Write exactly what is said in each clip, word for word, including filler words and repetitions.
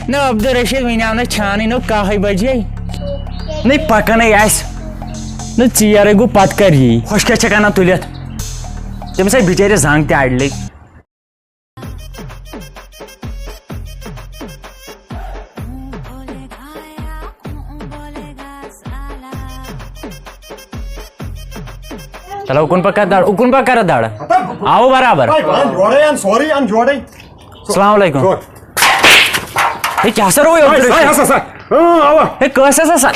نہ عبدالرشید، وٕنہِ آو نہٕ چھانٕے، نہ کاہٕے بجے۔ نہ پکنے آسہِ۔ نہ ژیر گوٚو، پتہٕ کر یی؟ خۄش کیٛاہ چھکھ انان تُلِتھ؟ تٔمِس آے بِچٲرِس زنٛگ تہِ اڑِ لٔگۍ۔ چلو، اُکُن پکھ کر دڑ، اُکُن پکھ کر دڑ۔ آو برابر۔ بھائی، اَن جوڑے، اَن سورُے، اَن جوڑے۔ السلام علیکم۔ جوڑ۔ ہے، کیٛاہ سا روو بھائی، عبدالرشید؟ ساے ہسا سا۔ اۭں، اوا۔ ہے، کٲنٛسہِ ہسا سا۔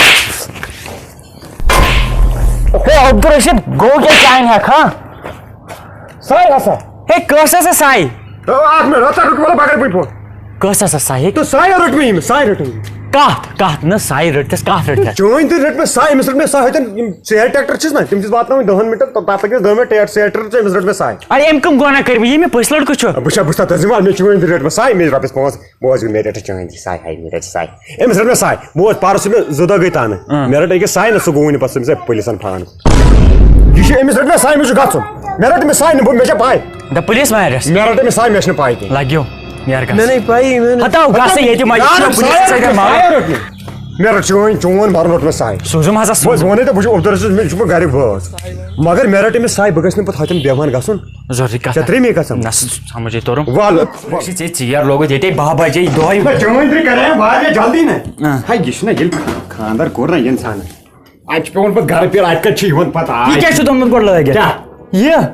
ہے، عبدالرشید، گوٚو کیٛاہ چانہِ ہٮ۪کھ، ہا؟ ساے ہسا۔ ہے، کٲنٛسہِ ہسا ساے؟ اکھ منٹ، رٹھ، رٹھ، مطلب، اگر بہٕ فون۔ کٲنٛسہِ ہسا ساے؟ تہٕ ساے رٔٹ مےٚ یِم، ساے رٔٹ مےٚ۔ کتھ، کتھ؟ نہ، ساے رٔٹتس، کتھ رٔٹتس؟ چٲنۍ تہِ رٔٹ مےٚ ساے، أمِس رٔٹ مےٚ ساے، ہُتٮ۪ن یِم ژیر ٹریکٹر چھِس نہ، تِم چھِس واتناوٕنۍ دَہن مِنٹن، تہٕ تتھ لگہِ اَسہِ دَہ مِنٹ، ژیر ٹریکٹر چھِ، أمِس رٔٹ مےٚ ساے۔ اَرے، أمۍ کٕم گۄناہ کٔرۍ مےٚ؟ یہِ مےٚ پٔژھۍ لڑکہٕ چھُ۔ بہٕ چھا، بہٕ چھا تۄہہِ ذمہٕ وار، مےٚ چٲنۍ تہِ رٔٹ مےٚ ساے، مےٚ چھِ رۄپیس پانٛژھ، بوز، مےٚ رٔٹ چٲنۍ تہِ ساے، ہاے، مےٚ رٔٹ ساے۔ أمِس رٔٹ مےٚ ساے، بوز، پرُس چھُ مےٚ زٕ دۄہ گٔے تنہٕ۔ اۭں۔ مےٚ رٔٹ أکِس ساے نہ، سُہ گوٚوُے نہٕ پتہٕ، سُہ أمِس ہے پُلِسن پھان۔ یہِ چھُ، أمِس رٔٹ مےٚ ساے، مےٚ چھُ گژھُن۔ مےٚ رٔٹ أمِس ساے نہٕ، بہٕ، مےٚ چھےٚ پاے۔ دَپ پُلیٖس مارٮ۪س۔ مےٚ رٔٹ أمِس ساے، مےٚ چھنہٕ پاے کینٛہہ۔ لگیو، نیرٕ گژھ۔ مےٚ نے پایی، مےٚ نے۔ ہتا، گژھ ییٚتہِ، ما یہِ چھُنہ پُلیٖسس سۭتۍ معاملہٕ۔ سُہ زوٗم ہسا، بہٕ سوزُم۔ وَنے تہٕ بہٕ چھُس عبدالرشید، مےٚ چھُ بہٕ گرِ وٲژ۔ مگر مےٚ رٔٹ أمِس ساے، بہٕ گژھِ نہٕ پتہٕ ہۄتٮ۪ن بیٚہوان گژھُن۔ ضروٗری کتھ۔ ژےٚ ترٛیٚیہِ مےٚ قسم۔ نہ، سُہ سمجھے توٚرُم۔ وَلہٕ۔ وۄنۍ چھِ ژےٚ ژیر لوگُت ییٚتے باہ بجے دۄہے۔ نہ، چٲنۍ ترٛیٚیہِ کرے واریاہ جلدی نہ۔ اۭں۔ ہے، یہِ چھُنہ ییٚلہِ خانٛدر کوٚر نہ اِنسانن، اَتہِ چھُ پٮ۪وان پَتہٕ گرٕ پٮ۪ٹھ، اَتہِ کَتہِ چھُ یِوان پَتہٕ آے؟ یہِ کیٛاہ چھُ توٚمُت گۄڈٕ لٲگِتھ؟ کیٛاہ؟ یہِ؟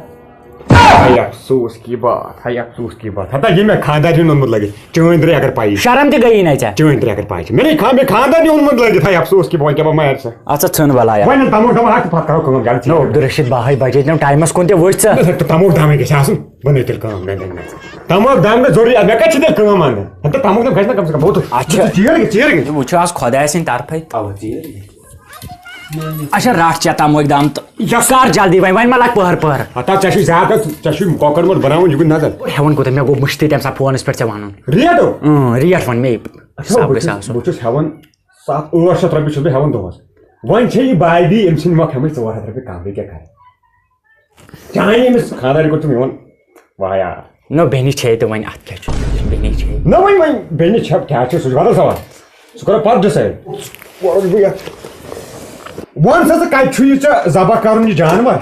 ہے افسوس کی بات، ہے افسوس کی بات۔ ہتا یہِ مےٚ خانٛدارنہِ اوٚنمُت لٲگِتھ، چٲنۍ درٛے اگر پَیی۔ شرم تہِ گٔیی نہ ژےٚ؟ چٲنۍ درٛے اگر پَیی چھِ۔ مےٚ نے خا-، مےٚ خانٛدارنہِ اوٚنمُت لٲگِتھ، ہے افسوس کی بات، کیٛاہ بہٕ مارِ ژٕ۔ اَژھ ژھٕن بلایا۔ وۄنۍ نہٕ تَموکھ دَپان، ہَتھ تہٕ پَتہٕ کَرو کٲم، جلدی۔ نہ، عبدالرشید، باہٕے بجے نہٕ ٹایمَس کُن تہِ وٕچھ ژٕ۔ نہ، تہٕ تَموکھ دَمٕے گژھِ آسُن، بَنٲے تیٚلہِ کٲم، نہ، نہ، نہ۔ تَموکھ دَم گژھِ ضروٗری، مےٚ کَتہِ چھِ تیٚلہِ کٲم اَنٕنۍ؟ ہَتہٕ تَموکھ دَم گژھِ نہ کَم سے کَم، بہٕ ووتُس۔ اَچھا۔ ژٕ ژیر گٔے، ژیر گٔے۔ وٕچھِو آز خۄداے سٕنٛدِ طرفے۔ اَوا، ژیر گٔے۔ اچھا، رٹھ ژےٚ تموکۍ دم تہٕ یس۔ کر جلدی وۄنۍ، وۄنۍ ما لگ پٔہر پٔہر۔ ہتا ژےٚ چھُے زیادٕ، ژےٚ چھُے کۄکر مۄٹھ بناوُن، یہِ کُن نظر۔ ہٮ۪وان کوٗتاہ؟ مےٚ گوٚو مٔشتھٕے تمہِ ساتہٕ فونس پٮ۪ٹھ ژےٚ ونُن۔ ریٹ ہو؟ اۭں، ریٹ ون مے۔ اچھا، حساب بہٕ گژھِ چھُس، آسُن۔ بہٕ چھُس ہٮ۪وان ستھ ٲٹھ شیٚتھ رۄپیہِ چھُس بہٕ ہٮ۪وان دۄہس۔ وۄنۍ چھے یہِ بابی أمۍ سٕنٛدِ مۄکھ ہٮ۪مٕے ژور ہتھ رۄپیہِ کم، بیٚیہِ کیٛاہ کرٕ؟ چانہِ أمِس خانٛدارِ کوٚر ژٕ میون وایا۔ نہ، بیٚنہِ چھے تہٕ وۄنۍ اتھ کیٛاہ چھُ؟ بیٚنے چھے۔ نہ، وۄنۍ، وۄنۍ بیٚنہِ چھےٚ، کیٛاہ چھُ؟ سُہ چھُ بدل سوال۔ سُہ کرو پتہٕ ڈِسایڈ۔ وَن سا ژٕ، کَتہِ چھُ یہِ ژےٚ ذبح کرُن یہِ جانور؟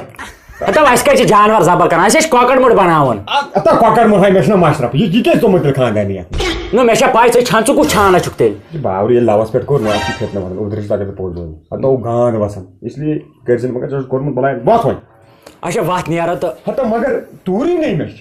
ہتو، اَسہِ کَتہِ چھِ جانور ذبح کران؟ اَسہِ ٲسۍ کۄکر مُٹھ بناوُن۔ اَ-، اَتھ کۄکر مُٹھ ہاے، مےٚ چھُنہ مَشرف۔ یہِ، یہِ کیٛازِ توٚمُت تیٚلہِ خانٛدارنہِ یَتھ؟ نہ، مےٚ چھےٚ پَے، ژٕ چھَن، ژٕ کُس چھانَس چھُکھ تیٚلہِ؟ یہِ باورٕ ییٚلہِ لَوَس پٮ۪ٹھ کوٚر، مےٚ چھُ فِتنہٕ وَنان، اوٚدرٕ چھُس اگر پوٚز وَنُن۔ ہتو گانٛد وَسان۔ اس لیے کٔرۍ زِ نہٕ مگر، ژےٚ چھُکھ کوٚرمُت بلاے، وَتھ وۄنۍ۔ اچھا، وَتھ نیرو تہٕ۔ ہتا مگر توٗرٕے نہٕ مےٚ چھِ۔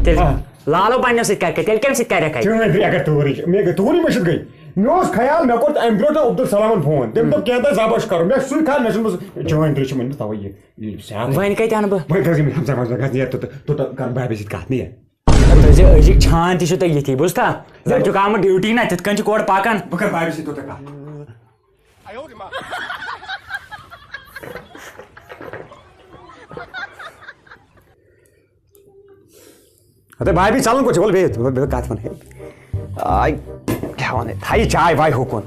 تیٚلہِ آ۔ لالو پننیو سۭتۍ کَرِ کَتھ، تیٚلہِ کَمہِ سۭتۍ کَرٮ۪کھ اَتہِ؟ چٲنۍ تہِ اگر توٗرٕے چھِ، مےٚ گٔے توٗرٕے مٔشِتھ گٔے۔ مےٚ اوس خیال، مےٚ کوٚر اَمہِ برٛونٛٹھ عبدالسلامَن فون۔ تٔمۍ دوٚپ، "کینٛہہ تہٕ زبش کَرو۔" مےٚ چھُ سُے خیال، مےٚ چھُنہٕ بہٕ چٲنۍ تہِ چھِ ؤنِتھ تَوَے یہِ، یہِ صحت۔ وۄنۍ کَتہِ اَنہٕ بہٕ؟ وۄنۍ کَر ژٕ ییٚمِس ہمساے ومساے گژھ نیر تہٕ، تہٕ، تہٕ، تہٕ کَر بابی سۭتۍ کَتھ نیر۔ تُہۍ زِ أزِکۍ چھان تہِ چھِو تُہۍ یِتھی، بوٗزتھا؟ زَن چھُکھ آمُت ڈیوٹی نہ، تِتھ کٔنۍ چھُکھ اورٕ پَکان۔ بہٕ کَرٕ بابی سۭتۍ توٚتام کَتھ۔ ہتے بھائی بھی چلن کو چھِ، وَلہٕ بیٚہہ، وَلہٕ بیٚہہ، کَتھ وَنہٕ ہے۔ آے، کیٛاہ وَنہٕ ہے، تھایہِ چاے واے ہُکُن۔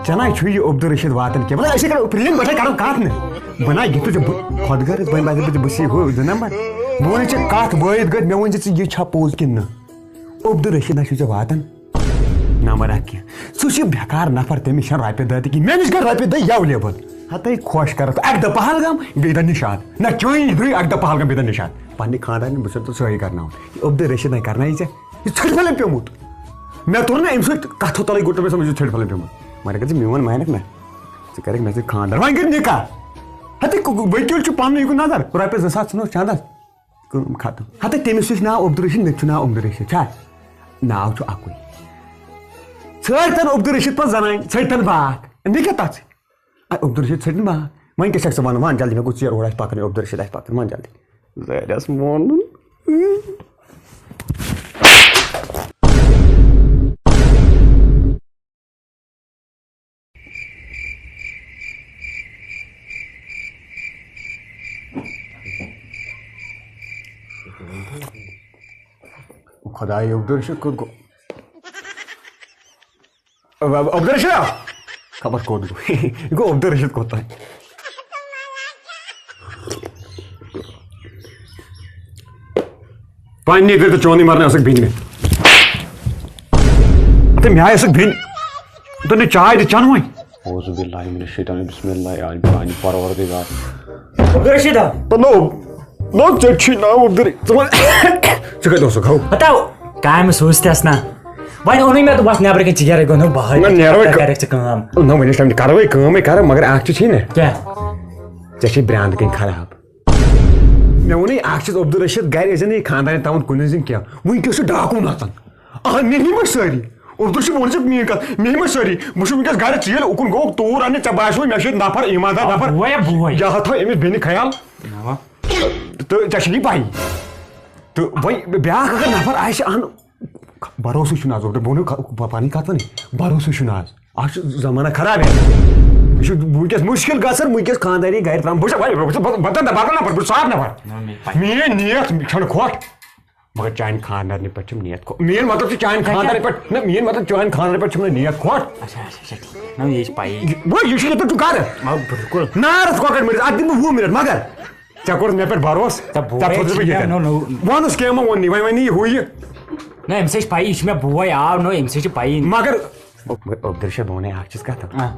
چناے چھُ یہِ عبدالرشید واتان کینٛہہ؟ وَلہٕ أسۍ کَرو پرٛٲنۍ پٲٹھۍ کَرو کَتھ نہٕ۔ بہٕ نہ گِنٛدٕ ژٕ بہٕ خۄد غرض، وۄنۍ باسہِ بہٕ بہٕ سی ہُہ زٕ نمبر۔ بہٕ وَنَے ژےٚ کَتھ بٲیِتھ گٔژھ، مےٚ ؤنۍ زِ ژٕ یہِ چھا پوٚز کِنہٕ نہٕ؟ عبدالرشید نہ چھُے ژےٚ واتان۔ نمبر اکھ کینٛہہ۔ سُہ چھُ بیکار نفر، تٔمِس چھَنہٕ رۄپیہِ دَہ تہِ کِہیٖنۍ۔ مےٚ نِش گٔے رۄپیہِ دَہ ایویلیبل۔ ہَتَے خۄش کَرَکھ ژٕ۔ اَکہِ دۄہ پہلگام، بیٚیہِ دۄہ نِشاط۔ نہ چٲنۍ درٛے اَکہِ دۄہ پہلگام، بیٚیہِ دۄہ نِشاط۔ پنٛنہِ خانٛدارنہِ بہٕ چھُسَے ژےٚ سٲری کَرناوان۔ یہِ عبدالرشید نَے کَرنایہِ ژےٚ۔ یہِ ژھٔٹۍ فِلم پیوٚمُت۔ مےٚ توٚر نہٕ أمۍ سۭتۍ کَتھو تَلَے گوٚو مےٚ سَمٕجھ، یہِ ژھٔٹۍ فِلم پیوٚمُت۔ مگر اگر ژٕ میون مانَکھ نہ، ژٕ کَرَکھ مےٚ سۭتۍ خانٛدر۔ وۄنۍ کٔرۍ نِکاح۔ ہَتَے ؤکیٖل چھُ پَنُن، یہِ کُن نظر۔ رۄپیَس زٕ ساس ژھٕنوس چَندَس۔ کٲم ختم۔ ہتا تٔمِس چھُ ناو عبدالرشید، مےٚ تہِ چھُ ناو عبدالرشید، چھا؟ ناو چھُ اَکُے۔ ژھٲرۍ تن عبدالرشید پتہٕ زنانہِ، ژھٲرۍ تن باکھ۔ مےٚ کیٛاہ تَتھ سۭتۍ؟ اے، عبدالرشید ژھٲرۍ تن باکھ۔ وۄنۍ کیٛاہ چھَکھ ژٕ وَنان؟ وَن جلدی، مےٚ گوٚو ژیر، اورٕ آسہِ پَکان، عبدالرشید آسہِ پَکان، وَن جلدی۔ زٲرِس مونُن۔ خدایا، عبدالرشید کوٚت گوٚو؟ عب-، عبدالرشید! خبر کوٚت گوٚو؟ یہِ گوٚو عبدالرشید کوٚت تام؟ پننہِ گٔر تہٕ چونٕے مرنہٕ ٲسٕکھ بیٚنہِ مےٚ۔ تہٕ مےٚ آیہِ ٲسٕکھ بیٚنہِ، دوٚپ مےٚ چاے دِ چٮ۪نہٕ وۄنۍ۔ اعوذ باللہ من الشیطان، بسم اللہ الرحمن الرحیم، پروردگار۔ عبدالرشیٖد ہا۔ تہٕ نو، نو ژےٚ چھی ناو عبدال، ژٕ وَن، ژٕ کَتہِ اوسُکھ ہو؟ ہتاو، کامہِ سوٗزتھَس نا۔ وۄنۍ اوٚنُے مےٚ دوٚپُس نٮ۪برٕ کَنۍ ژیر گوٚو نو بہٲرۍ۔ نہ، نیرٕ وۄنۍ ژٕ کَرَکھ ژٕ کٲم۔ نہ، وۄنۍ ٲسۍ تَمہِ کَرٕ وۄنۍ کٲمٕے کَرٕ، مگر اَکھ چیٖز چھِی نہ۔ کیٛاہ؟ ژےٚ چھے برٛانٛدٕ کَنۍ خراب۔ مےٚ ووٚنُے اَکھ چیٖز، عبدالرشیٖد گَرِ ٲسۍ زَن یہِ خانٛدارٮ۪ن تھاوان کُنُے زٔنۍ کینٛہہ۔ وٕنکیٚس چھُ ڈاکوٗ نَژان۔ اہن، مےٚ نِمَے سٲری۔ عبدالرشیٖد ووٚن ژےٚ میٛٲنۍ کَتھ، مےٚ نِمَے سٲری۔ بہٕ چھُس وٕنکیٚس گَرِ ژیٖرۍ، اُکُن گوٚو توٗر اَننہِ، ژےٚ باسیوٚ مےٚ چھِ ییٚتہِ نفر ایٖماندار نفر۔ بوے، بوے۔ یہِ ہا تھاو أمِس بیٚنہِ خیال۔ اَوا۔ تہٕ ژےٚ چھِ یہِ پَیی۔ تہٕ وۄنۍ بیٛاکھ اگر نفر آسہِ، اہن، بھروسہٕ چھُنہٕ آز، بہٕ وَنہٕ پَنٕنۍ کَتھ وَنٕے، بھروسہٕ چھُنہٕ آز۔ اَز چھُ زمانہ خراب یَتھ۔ یہِ چھُ وٕنکیٚس مُشکِل گژھان، وٕنکیٚس خانٛداری گَرِ ترٛاوُن۔ بہٕ چھُس، بہٕ چھُس بدل، بدل نفر، بہٕ چھُس صاف نفر۔ نہ، مےٚ پَے۔ میٛٲنۍ نیت چھَنہٕ کھۄٹھ۔ مگر چانہِ خانٛدارنہِ پٮ۪ٹھ چھَم نیت کھۄ-، میٛٲنۍ مطلب چھُ چانہِ خانٛدارنہِ پٮ۪ٹھ، نہ، میٛٲنۍ مطلب چانہِ خانٛدارنہِ پٮ۪ٹھ چھَم نہٕ نیت کھۄٹھ۔ اچھا، اچھا، اچھا، ٹھیٖک۔ نہ، یہِ چھِ پَیی۔ وۄنۍ یہِ چھُ ییٚتٮ۪تھ چھُ گرٕ۔ آ، بِلکُل۔ نارَس کۄکَر مٔرِتھ، اَتھ دِمہٕ بہٕ وُہ مِنٹ، مگر ژےٚ کوٚرُتھ مےٚ پٮ۪ٹھ بھروسہٕ، ژےٚ بوے ژےٚ تھوٚوُتھ ژےٚ بہٕ چھُنہٕ ییٚتٮ۪ن۔ نو، نو۔ وَنُس کینٛہہ ما ووٚن نہٕ، وۄنۍ وَنہِ یہِ ہُہ یہِ۔ نہ، أمِس ہے چھِ پَیی، یہِ چھُ مےٚ بوے، آو نو، أمِس ہے چھِ پَیی۔ مگر عبدالرشیٖد، بہٕ وَنَے اَکھ چیٖز کَتھ۔ آ۔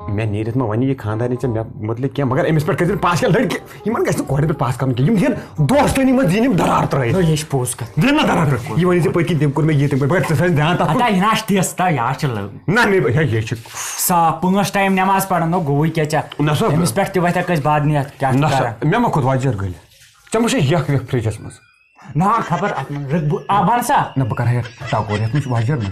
مےٚ نیٖرِتھ ما وَنہِ یہِ خانٛدارنہِ ژےٚ مےٚ مُتعلِق کینٛہہ، مگر أمِس پٮ۪ٹھ کٔرۍزِ نہٕ پاس کینٛہہ، لٔڑکہِ، یِمَن گژھِ نہٕ کورِ پٮ۪ٹھ پاس کَرُن کینٛہہ، یِم دِن دوستٲنی منٛز دِن یِم دَرار ترٛٲیِتھ۔ نو، یہِ چھِ پوٚز کَتھ۔ دِن نہ دَرار ترٛٲیِتھ۔ یہِ وَنہِ ژےٚ پٔتۍ کِنۍ تٔمۍ کوٚر مےٚ یہِ، تٔمۍ کوٚر، مگر ژٕ تھٲیِن دھیان تَتھ ہتا، کُن۔ یہِ نہ چھِ تِژھ، تا، یہِ حظ چھِ لٔو۔ نہ، مےٚ، ہے، یہِ چھِ۔ سا، پانٛژھ ٹایم نٮ۪ماز پَران، نو، گوٚوُے کیٛاہ ژےٚ؟ نہ سا۔ أمِس پٮ۪ٹھ تہِ وَتھِ کٲنٛسہِ بد نیت، کیٛاہ چھُ نہ سا، کران؟ مےٚ ما کھوٚت وۄزجار گٔلِتھ؟ ژےٚ ما چھے یَکھ وٮ۪کھ فرٛجَس منٛز؟ نا، خبر اَتھ منٛز رٕکھ بہٕ، آ، وَن سا۔ نہ، بہٕ کَرٕ ہا یَتھ ٹَکور، یَتھ منٛز چھُ وۄزجار منٛز۔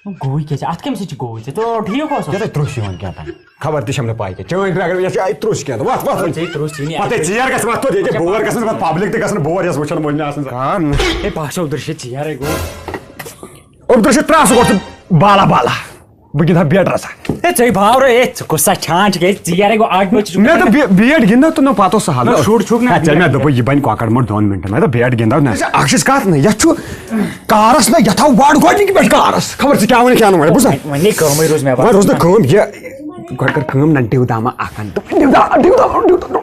گوٚوُے کیٛاہ ژےٚ؟ اَتھ کَمہِ سۭتۍ چھُ گوٚوُے ژےٚ؟ ژٕ ٹھیٖک اوسُکھ؟ یَتھ ہے ترٛوٚش یِوان کیٛاہ تام۔ خبر تہِ چھَم نہٕ پَے کیٛاہ۔ چٲنۍ پھِرِ اگر یَتھ چھِ اَتہِ ترٛوٚش کینٛہہ تہٕ وَتھ، وَتھ وۄنۍ۔ ژےٚ ترٛوٚش ژےٚ نہٕ پَتہٕ ہے اَتہِ۔ ژیر گژھِ وَتھ توٚت، ییٚتہِ بور گژھن، پَتہٕ پَبلِک تہِ گژھن بور یَس وٕچھان مٔنٛزۍ نہٕ آسان زانٛہہ۔ کَر نہٕ۔ ہے، باسیو عبدالرشیٖد ژیر ہے گوٚو۔ عبدالرشیٖد ترٛاو سُہ گۄڈٕ سُہ بالا بالا۔ بہٕ گِنٛدٕ ہا بیٹ رَژھا۔ ہے، ژٕے باورٕ، ہے، ژٕ کُس سا چھان چھُکھ؟ ہے، ژیر ہے گوٚو، اَکھ بٲتھ چھُ۔ مےٚ دوٚپ بے-، بیٹ گِنٛدو تہٕ نہ پَتہٕ اوس سہل۔ نہ، شُر چھُکھ نہ۔ ہے، ژےٚ مےٚ دوٚپُے یہِ بَنہِ کۄکَر موٚٹ دۄن مِنٹَن۔ مےٚ دوٚپ بیٹ گِنٛدو نہ۔ اَکھ چیٖز کَتھ نہ، یَتھ چھُ کارَس نہ، یَتھ آو وَڑ گۄڈٕنِکہِ پٮ۪ٹھ کارَس۔ خبر ژٕ کیٛاہ وَنَکھ کیٛاہ نہٕ وَنَکھ، بوٗزتھا؟ وۄنۍ، وۄنۍ گٔے کٲمٕے روٗز مےٚ وۄنۍ روٗز نہٕ باسان۔ کٲم، یہِ گۄڈٕ کٔر کٲم نہ، ڈِو دامہ اَکھ اَن۔ ڈِو دامہ، ڈِو دامہ، ڈِو دامہ،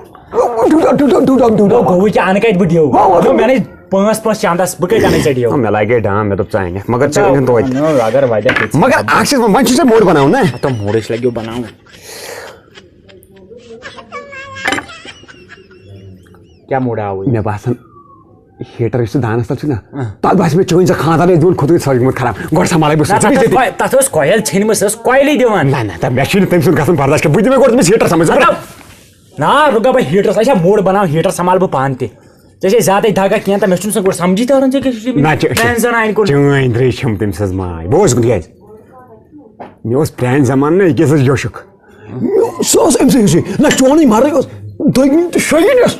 ڈِو دامہ، ڈِو دامہ، ڈِو دامہ، ڈِو دامہ۔ گوٚو، گوٚو کیٛاہ اَنہٕ کَتہِ بہٕ ڈِو؟ ہاں، ہاں۔ گوٚو مےٚ نَے پانٛژھ پانٛژھ چندس، بہٕ کتہِ انہٕ ژےٚ ڈیو؟ آ، مےٚ لگے ڈام، مےٚ دوٚپ ژٕ انکھ، مگر ژےٚ أنِتھ توتہِ۔ نہ، اگر وجہ تہِ ژٕ مگر اکھ چیٖز وَن، وۄنۍ چھُے ژےٚ موٚر بناوُن، نہ؟ ہتو موٚرٕے چھُ لگیو بناوُن۔ کیٛاہ موٚر آوُے؟ مےٚ باسان، ہیٹر یُس ژٕ دانس تل چھُکھ نہ، اۭں۔ تتھ باسہِ مےٚ چٲنۍ ژےٚ خانٛدارنہِ دیُن کھوٚتُے ژھۄچہِ گوٚمُت خراب۔ گۄڈٕ سنبھالے بہٕ نہ، سُہ۔ تتھ ٲس کۄ-، تتھ ٲس کۄیل ژھیٚنمٕژ، سۄ ٲس کۄیلٕے دِوان۔ نہ، نہ، تہ مےٚ چھُنہٕ تٔمۍ سُنٛد گژھان برداشت کینٛہہ۔ بہٕ دِمے گۄڈٕ تٔمِس ہیٹر سمجھ۔ ہتو، نہ، رُکا بہٕ ہیٹرس، اچھا، موٚر بناو، ہیٹر سنبھال بہٕ پانہٕ تہِ۔ ژےٚ چھے زیادَے دَگا کینٛہہ تہٕ مےٚ چھُنہٕ سُہ گۄڈٕ سَمجھی تَران ژےٚ کیٛاہ چھُ نہ، چٲ-، پرٛانہِ زَنانہِ کوٚر۔ چٲنۍ درٛے چھَم تٔمۍ سٕنٛز ماے۔ بوز کُنہِ کیٛازِ؟ مےٚ اوس پرٛانہِ زمانہٕ نہ أکِس ٲس یوٚشُک۔ مےٚ اوس، سُہ اوس أمۍ سٕے ہیوٚشُے۔ نہ چونٕے مَرٕے اوس دوٚیمہِ تہٕ شۄنٛگِنۍ ٲس۔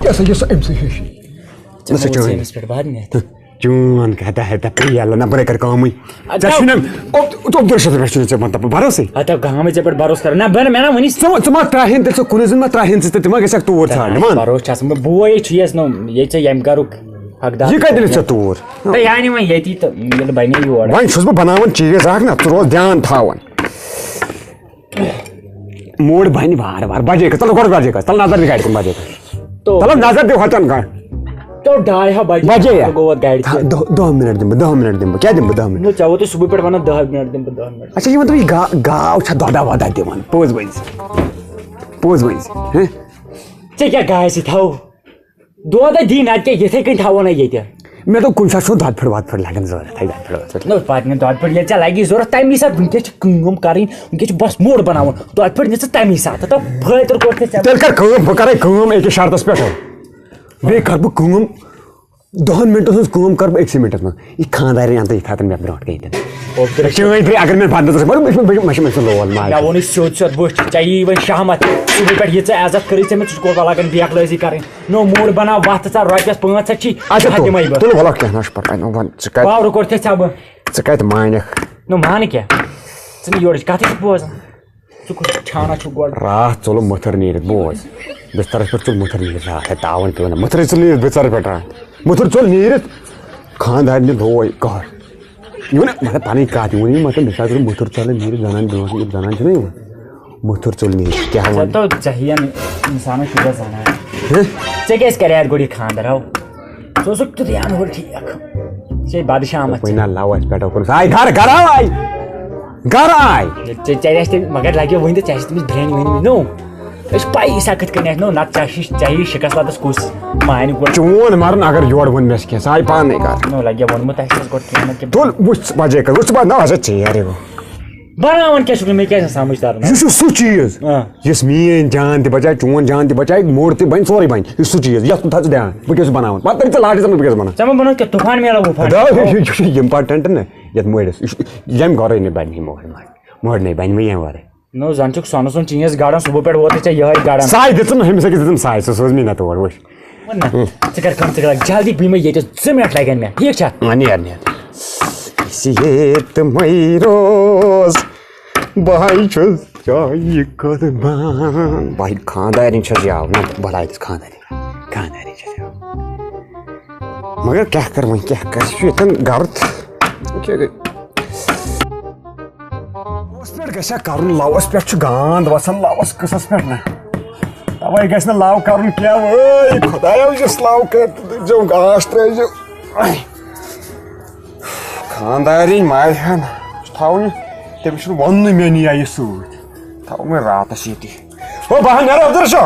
یہِ ہسا یہِ سُہ أمۍ سٕے ہیوٚشُے۔ ژےٚ نہ سا ما اوس چٲنۍ۔ أمِس پٮ۪ٹھ بَد نیت؟ چون کَتھا ہیٚتہ پرٛیل، نہ بہٕ نَے کَرٕ کٲمٕے۔ اَدٕ ژےٚ چھُنہٕ، او، تو عبدالرشیٖد پٮ۪ٹھ چھُنہٕ ژےٚ مطلب بَروسٕے۔ اَدٕ گامٕے ژےٚ پٮ۪ٹھ بَروسہٕ کَران۔ نہ، بہٕ نہٕ، مےٚ نہ وٕنی۔ ژٕ ما، ژٕ ما ترٛاوہن تیٚلہِ سُہ کُنُے زوٚن ما ترٛاوہن ژٕ تہٕ تِم ما گژھکھ توٗر ژھانٛڈنہِ، وَن؟ بَروسہٕ چھُ آسان، بہٕ بوے چھُ یَس نہٕ، ییٚتہِ ژےٚ ییٚمہِ گَرُک حقدار۔ یہِ کَتہِ دِنَکھ ژےٚ توٗر؟ تہٕ یہِ اَنہِ وۄنۍ ییٚتی تہٕ ییٚلہِ بَنے یور۔ وۄنۍ چھُس بہٕ بَناوان چیٖز اَکھ نہ، ژٕ روز دھیان تھاوان۔ موڈ بَنہِ وارٕ وارٕ۔ بجے کٔژ؟ تَلہٕ گۄڈٕ بجے کٔژ؟ تَلہٕ نظر دِ گاڑِ کُن بجے کٔژ؟ تو تَلہٕ نظر دِ ہوٚتٮ۪ن کانٛہہ۔ تو ڈاے ہا بجے۔ بجے یا؟ گوٚو وۄنۍ گاڑِ تہِ۔ دَہ، دَہ، دَہ منٹ دِمہٕ بہٕ، دَہ منٹ دِمہٕ بہٕ۔ کیٛاہ دِمہٕ بہٕ دَہ منٹ؟ نو، ژےٚ ووتُے صُبحٕے پٮ۪ٹھ وَنان دَہ منٹ دِمہٕ بہٕ، دَہ منٹ۔ اچھا، یہِ وَن تہٕ مےٚ، یہِ گا-، گاو چھا دۄدا وۄدا دِوان؟ پوٚز ؤنۍ زِ۔ پوٚز ؤنۍ زِ۔ ہہ؟ ژےٚ کیٛاہ گایہِ سۭتۍ تھاوو؟ دۄد ہا دی، نتہٕ کیٛاہ یِتھَے کٔنۍ تھاوو نہ ییٚتہِ۔ مےٚ دوٚپ، کُنہِ ساتہٕ چھُ دۄدٕ پھٔلۍ وۄدٕ پھٔلۍ لگان ضروٗرت، ہے، دۄدٕ پھٔلۍ وۄدٕ پھٔلۍ۔ نہ، پتہٕ نہٕ دۄدٕ پھٔلۍ، ییٚلہِ ژےٚ لگی ضروٗرت، تَمی ساتہٕ وٕنکیٚس چھِ کٲم کَرٕنۍ، وٕنکیٚس چھُ بس موڈ بناوُن، دۄدٕ پھٔلۍ نِژٕ تَمی ساتہٕ۔ تو فٲیدٕ کوٚر ژےٚ ژےٚ؟ تیٚلہِ کر کٲم، بہٕ کرے کٲم أکِس شرطس پٮ۪ٹھ۔ بیٚیہِ کر بہٕ کٲم، دَہن مِنٹن ہٕنٛز کٲم کر بہٕ أکسٕے مِنٹس منٛز۔ یہِ خانٛدارِنۍ اَنتہٕ یہِ تھاوتن مےٚ برونٛٹھ کَنہِ ییٚتٮ۪ن۔ او، تیٚلہِ چٲنۍ ترٛے اگر مےٚ بدنس مگر مےٚ چھُ، مےٚ چھُ، مےٚ چھُ لول ماز۔ مےٚ ووٚنُے سیوٚد سیوٚد، بہٕ چھُس ژےٚ یی وۄنۍ شہمت۔ صُبحٕے پٮ۪ٹھ یہِ ژےٚ عزت کٔرٕے ژےٚ، مےٚ ژٕ چھُکھ گۄڈٕ لاگان بیکلٲزی کرٕنۍ۔ نو موڈ بناو، وَتھ ژٕ ژٕ رۄپیَس پانٛژھ ہَتھ چھی، اچھا، حدِ تُل، مَے بہٕ۔ تُل، وَلہٕ کینٛہہ نہ چھُ پَرواے، نہ وَن، ژٕ کَتہِ، پاورٕ کوٚر ژےٚ ژےٚ بہٕ۔ ژٕ کَتہِ مانکھ؟ نو مانہٕ کیٛاہ؟ ژٕ نہٕ یورٕچ کَتھٕے چھُکھ بوزان۔ ژٕ کُس چھانہ چھُکھ گۄڈٕ؟ راتھ ژوٚلُم مٔتھٕر نیٖرِتھ، بوز۔ بِستَرَس پٮ۪ٹھ ژوٚل مٔتھٕر نیٖرِتھ راتھ، ہے، تاوَن پیوٚو نہ۔ مٔتھٕرٕے ژٔل نیٖرِتھ بِستَرَس پٮ۪ٹھ راتھ۔ مٔتھٕر ژوٚل نیٖرِتھ، خانٛدارنہِ لوے قہر۔ یہِ وَنہِ مطلب پَنٕنۍ کَتھ، یہِ وَنہِ مطلب مِثال کٔرِتھ مٔتھٕر ژَلٕنۍ نیٖرِتھ زَنان برونٛٹھ، یہِ زَنان چھِنہ یِوان۔ مٔتھٕر ژوٚل نیٖرِتھ، کیٛاہ ژےٚ وَنہٕ؟ تو ژےٚ ہِوٮ۪ن اِنسانَس چھُ زَنان۔ ہہ؟ ژےٚ کیٛازِ کَریاتھ گۄڈٕ یہِ خانٛدَر، ہاو؟ ژٕ اوسُکھ تیُتھُے اَنہٕ ہول ٹھیٖک۔ ژےٚ بدٕ شامت۔ وۄنۍ نہ لو اَسہِ پٮ۪ٹھ اوکُن۔ آے گرٕ، گرٕ آے۔ گرٕ آے۔ ژےٚ، ژےٚ آسہِ تٔمۍ، مگر لگہِ وۄنۍ تہٕ ژےٚ آسہِ تٔمِس برٛینٛڈِ ؤنۍ مٕتۍ نو۔ أسۍ پَیی سا کِتھ کٔنۍ آسہِ نو، نَتہٕ ژےٚ چھُے، ژےٚ یی شِکَس لَتَس کُس مانہِ گۄڈٕ۔ چون مَرُن اگر یورٕ ووٚن مےٚ کینٛہہ، سُہ آیہِ پانَے گرٕ۔ نو لگہِ ووٚنمُت آسہِ اَسہِ گۄڈٕ کینٛہہ نہ کینٛہہ۔ تُل وٕچھ ژٕ پَجے کَر، وٕچھ ژٕ پَتہٕ نہ آسہِ ژیر یِوان۔ بناوان کیٛاہ چھُکھ نہٕ مےٚ کیٛازِ نہٕ سمجھ تران؟ یہِ چھُ سُہ چیٖز، آ۔ یُس میٛٲنۍ جان تہِ بچایہِ، چون جان تہِ بچایہِ، موڈ تہِ بنہِ، سورُے بنہِ۔ یہِ چھُ سُہ چیٖز، یَتھ کُن تھاو ژٕ دیان۔ بہٕ کیٛاہ چھُس بناوان؟ پتہٕ تٔمۍ ژٕ لاٹھی سان بہٕ کیٛاہ چھُس بناوان؟ ژےٚ ما بنوو کینٛہہ طوفان میلا ووفان؟ دا، یہِ چھُ important نہ، یَتھ موڈَس۔ یہِ چھُ، ییٚمہِ گۄڈَے نہٕ بنہِ یہِ موڈ، موڈ۔ موڈ نَے بنہِ وۄنۍ ییٚمہِ وَرٲے۔ نو، زَن چھُکھ سۄنہٕ سُنٛد چیٖز گاڑان، صُبحہٕ پٮ۪ٹھ ووتُے ژےٚ یِہوٚے گاڑان۔ ساے دِژٕم نہٕ، ہُمِس أکِس دِژٕم ساے، سۄ سوز مےٚ نہ تور، وٕچھ۔ وَن نہ، ژٕ کر کٲم، ژٕ کر جلدی، بہٕ یِمے ییٚتہِ، زٕ منٹ لگن مےٚ، ٹھیٖک چھا؟ آ، نیر، نیر۔ أسۍ ییٚتہِ مَے روز، بہٕ ہَے چھُس چایہِ قۄربان۔ بہٕ ہَے خانٛدارِنۍ چھَس یاو، نہ، بَلاے دِژ خانٛدارِنۍ، خانٛدارِنۍ چھَس یاو۔ مگر کیٛاہ کَرٕ وۄنۍ، کیٛاہ کَرٕ؟ یہِ چھُ ییٚتٮ۪ن گرٕ تہٕ، یہِ کیٛاہ گٔے؟ لوَس پٮ۪ٹھ گژھِ ہا کرُن، لوَس پٮ۪ٹھ چھُ گانٛد وسان، لوَس قٕصس پٮ۪ٹھ نہ۔ توے گژھِ نہٕ لو کرُن کینٛہہ۔ وٲے خدایا، یُس لو کر تہٕ دٔپۍزیو گاش ترٲیزیو۔ خانٛدارِنۍ مارِ ہن تھاوُن، تٔمِس چھُنہٕ وننُے مےٚ نِیا یہِ سۭتۍ۔ تھاوُن وۄنۍ راتس ییٚتی۔ او بہٕ ہا نیرٕ عبدالرشید۔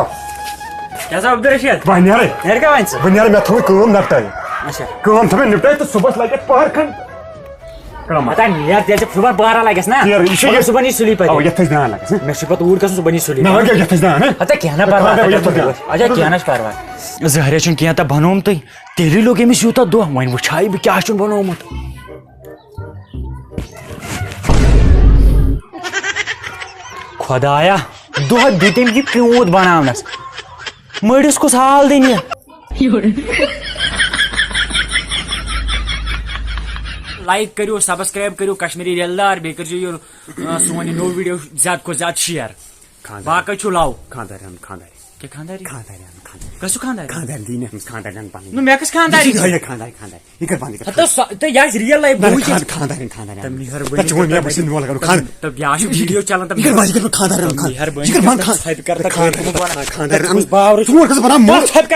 کیٛاہ سا عبدالرشید؟ بہٕ ہا نیرٕ۔ نیرٕ کیٛاہ وۄنۍ ژٕ؟ بہٕ نیرٕ، مےٚ تھٲو وۄنۍ کٲم نپٹٲیِتھ۔ اچھا۔ کٲم تھٲو مےٚ نپٹٲیِتھ تہٕ صُبحس لگہِ اَتھ پٔہر کھنٛڈ۔ کٲم۔ ہتا نیر، تیٚلہِ چھِ صُبحن بارہ لگس نا؟ نیر، یہِ چھُ مگر یہِ۔ صُبحن یی سُلی پتہٕ۔ اَوٕ یَتھ تھٲوِزِ دیان لگس، ہہ؟ مےٚ چھُ پتہٕ اوٗرۍ گژھُن، صُبحن یی سُلی نہ، پتہٕ۔ وۄنۍ کیٛاہ یَتھ تھٲوِزِ دیان، ہہ؟ ہتا کینٛہہ نہ پرواے، خانٛدر، ہتا یَتھ تھٲوِزِ دیان۔ اچھا، کینٛہہ نہ چھُ پرواے۔ ظٲہرے چھُنہٕ کینٛہہ تہٕ بنوومتُے۔ تیٚلی لوٚگ أمِس یوٗتاہ دۄہ، وۄنۍ وٕچھِ ہا یہِ بہٕ کیٛاہ چھُن بنوومُت۔ خۄدایا، دۄہ دیُت أمۍ یہِ پیوٗنٛت بناونس۔ مٔرِس کُس حال دِنہِ؟ لایک کٔرِو، سبسکرایب کٔرِو کشمیٖری ریل دار، بیٚیہِ کٔرۍزیو یہِ، آ، سون یہِ نوٚو ویٖڈیو زیادٕ کھۄتہٕ زیادٕ شِیر۔ خانٛدر۔ باقٕے چھُ لو۔ خانٛدر اَن، خانٛدر۔ کیٛاہ خانٛداری؟ خانٛدارٮ۪ن، خانٛدارٮ۪ن۔ کٔژ چھُو خانٛدارٮ۪ن؟ خانٛدارٮ۪ن دی نہٕ أمِس، خانٛدارٮ۪ن پَنٕنۍ۔ نہٕ، مےٚ کٔژ خانٛداری یہِ چھِ چھِ؟ یِہوٚے خانٛدارٮ۪ن، خانٛدارٮ۪ن۔ یہِ کَتہِ بَنٛد یہِ کَتہِ؟ ہَتہٕ سۄ، تہٕ یہِ آسہِ real life نہ، بوٗزِتھ۔ خان-، خانٛدارٮ۪ن، خانٛدارٮ۪ن۔ تَمہِ نِہر بٔنِتھ تَتھ چھُ وۄنۍ مےٚ تَمہِ، بٕتھِ نِوان لَگان۔ خان-، تَمہِ یہِ آسہِ video چَلان، تَمہِ یہِ کَتہِ بَنٛد، یہِ کَتہِ بَنٛد خانٛدارٮ۪ن، تَمہِ خان-، نِہر بٔنِتھ یہِ کَتہِ بَنٛد تَمہِ خان-، ژھۄپہِ کَر تَتھ خانٛدارٮ۪ن، گٔنٛڈِتھ بَنان۔ خانٛدارٮ۪ن، خانٛدارٮ۪ن۔ ژٕ کُس باورٕ چھُکھ؟ ژٕ وَن کَس بَنان تَتھ مول؟ ژھۄپہِ